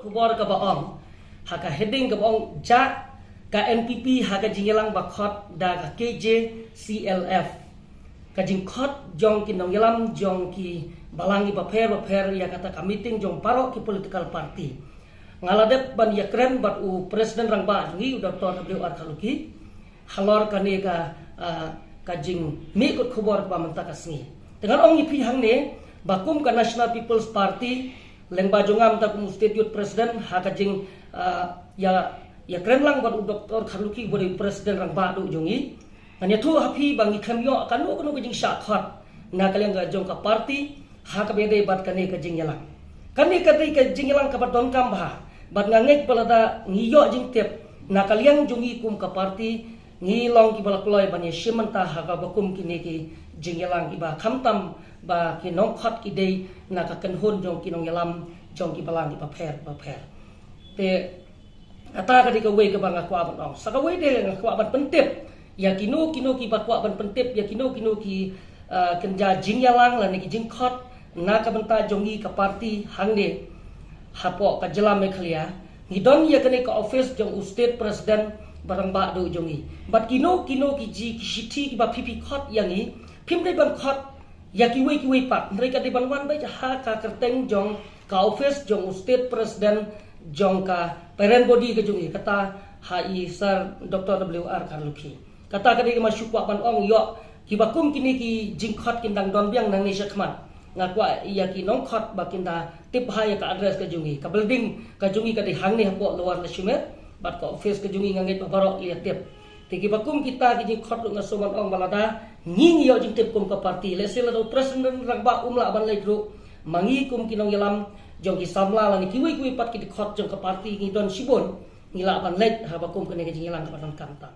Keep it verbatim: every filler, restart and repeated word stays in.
Khubor kaba ong ha ka heading kaba ong jah ka N P P ha ka jingïalang ba khot da ka K J C L F. Ka jingkhot jong ki nongïalam jong ki balang kiba pher bapher ïa kata ka meeting jong baroh ki political party. Nga la dep ban ïakren bad u President Rangbah jong ngi, u Doctor W R Kharlukhi, halor kane ka, ah, ka jingmih kot khubor kaba mynta ka sngi. Te ngan ong ïa phi hangne ba kum ka National People's Party, lyngba jong nga mynta kum u State Youth President, ha ka jing, ah, ïa, ïakren lang bad u Doctor Kharlukhi uba dei u President Rangbah duh jong ngi, ngan ïathuh ha phi ba ngi khlem ïoh kano kano ka jingshah khot na ka liang ka jong ka party ha kaba ïadei bad kane ka jingïalang. Kane ka dei ka jingïalang kaba donkam bha, bad nga ngeit ba lada ngi ïoh jingtip na ka liang jong ngi kum ka party, ngi long kiba la kloi ban ïashim bynta ha kaba kum kine ki jingïalang kiba khamtam ba ki nongkhot ki dei na ka kynhun jong ki nongïalam jong ki balang kiba pher bapher. Te kata ka dei kawei kaba nga kwah ban ong. Sa kawei de nga kwah ban pyntip ïa kino kino kiba kwah ban pyntip ïa kino kino ki, ah, kynja jingïalang lane ki jingkhot na ka bynta jong ngi ka party hangne hapoh ka jylla Meghalaya. Ngi don ïa kane ka office jong u State President ba rangbah duh jong ngi. Bad kino kino ki ji ki shithi kiba phi phi khot ïa ngi, phim dei ban khot ïa kiwei kiwei pat, hynrei ka dei ban wan beit ha ka kyrteng jong ka office jong u State President jong ka parent body ka jong ngi, kata ha i Sir Doctor W R Kharlukhi. Kata ka dei kaba nga shu kwah ban ong. Ïoh kiba kum kine ki jingkhot kin dang don biang nangne shakhmat. Nga kwah ïa ki nongkhot ba kin da tip bha ïa ka address ka jong ngi. Ka building ka jong ngi ka dei hangne hapoh Lower Leshimer, bad ka office ka jong ngi nga ngeit ba baroh ki ïa tip. Te kiba kum kita ki jingkhot ruh nga shu ban ong ba lada ngi ngi ïoh jingtip kum ka party, lehse lada u President Rangbah um lah ban leit ruh, ma ngi kum ki nongïalam jong ki samla lane kiwei kiwei pat ki dkhot jong ka party ngi don shibun, ngi lah ban leit haba kum kane ka jingïalang kaba donkam tam.